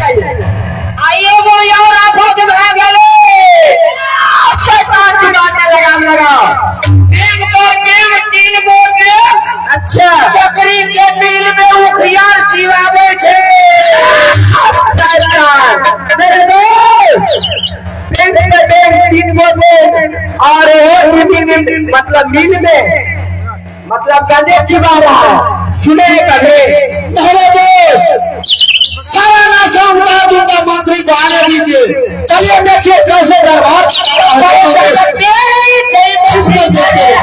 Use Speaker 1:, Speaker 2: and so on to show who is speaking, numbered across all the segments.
Speaker 1: आ एगो और आफत भए गेलै। शैतान जुबान में लगाम लगाओ। बेग पर बेग 3 गो बेग।
Speaker 2: अच्छा।
Speaker 1: चक्री के मिल में उखियार चिबाबै छै।
Speaker 2: शैतान मेरे दोस्त, बेग पे बेग 3 गो बेग और वो मतलब मिल में मतलब गंदे चिबा रहा है। सुने कभी
Speaker 3: मेरे दोस्त, सारा नशा उतार दूंगा, मंत्री को आने दीजिए। चलिए देखिए कैसे दरबार देखते हैं।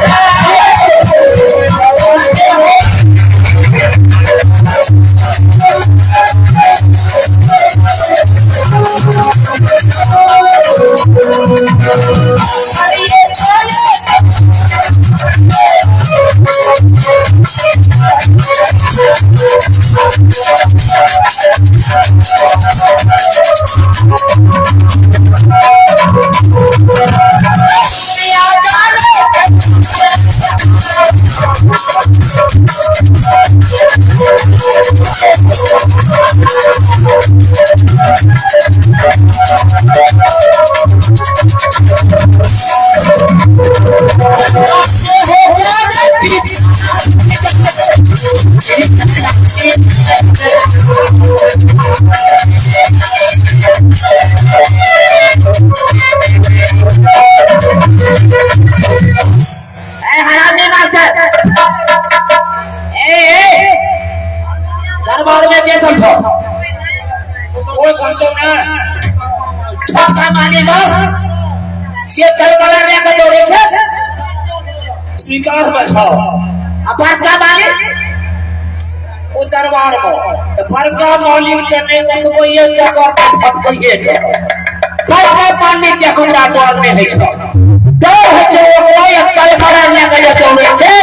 Speaker 1: दरबार में के सब छो? कोई कंतो ना छोटका मालिक हो के दरबार में के दौड़े छे शिकार में छो। आ बड़का मालिक ओ दरबार में तो बड़का मालिक के नहीं बसबो ये जगह पे फटकइए के बड़का मालिक के हमरा डर में है छो। डर है छो ओकरा एक दरबार में के दौड़े छे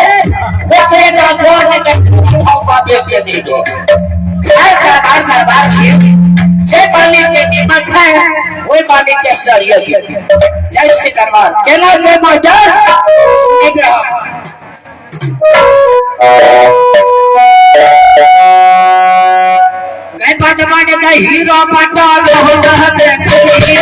Speaker 1: ओकरे का डर में के ठप्पा दे के दे दो। खैर दरबार दरबार छे, जे मालिक के नीमक है वही मालिक के सरिये जय श्री दरबार केना रे मास्टर सुनित रहा। गए पटमान गए हीरो पटल बहुत देखिए।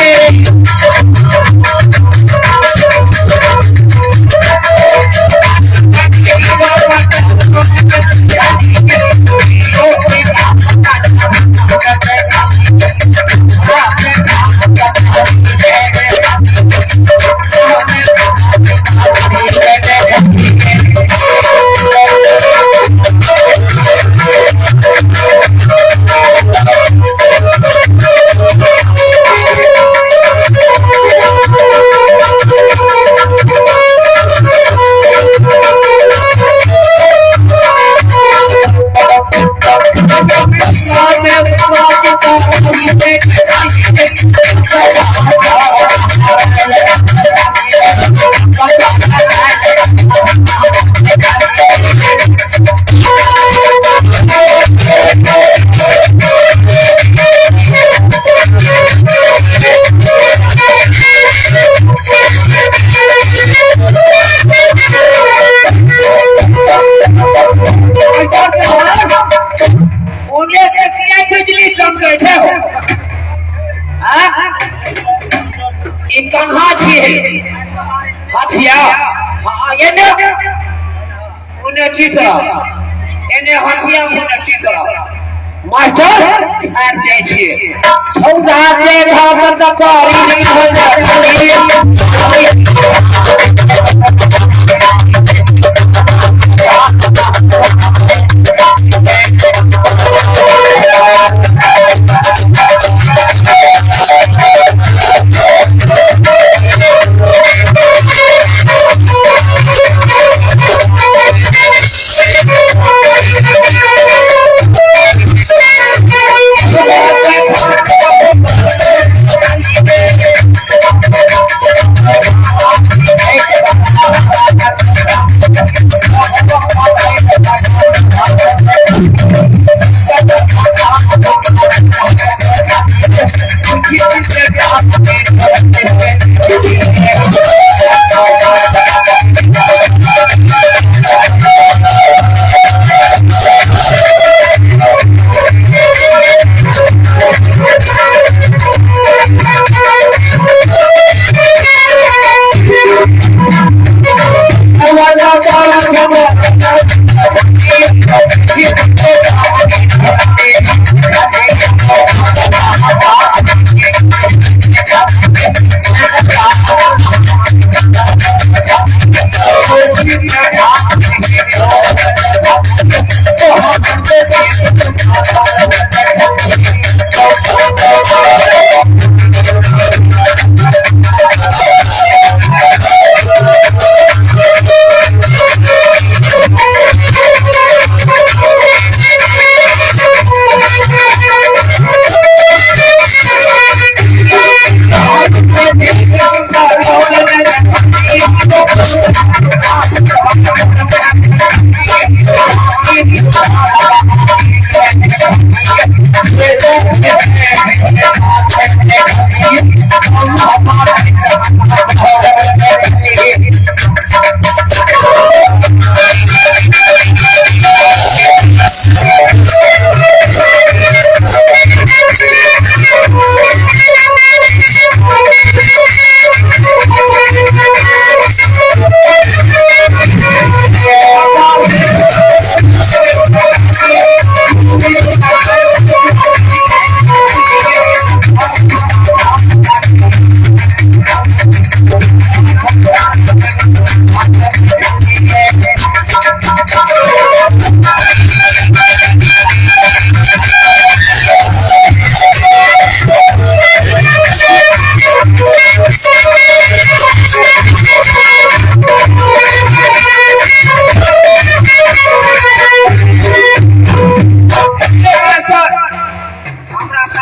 Speaker 1: बिजली चमकै छै ई कन्हा छियै हथिया। हाँ एने ओने चित्र एने हथिया ओने चित्र मास्टर खैर जाइ छियै छौड़ा के भावत करी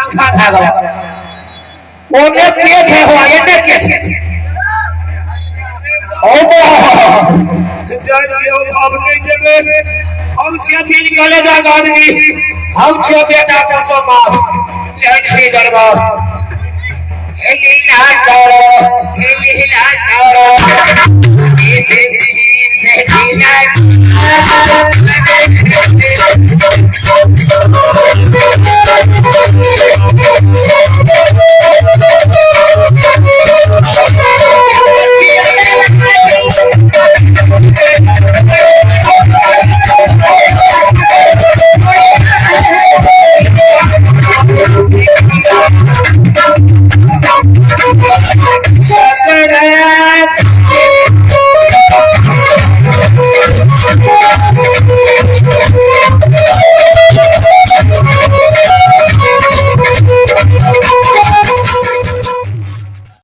Speaker 1: पंखा भए गेल। ओने के छै हो, एने के छै? ओ जय छियौ, हम नहि जेबै। हम छियै बिन कलेजाक आदमी, हम छियै बेटा कसम बाप। जय छी दरबार। हे लीला करो, हे लीला करो, हे लीला।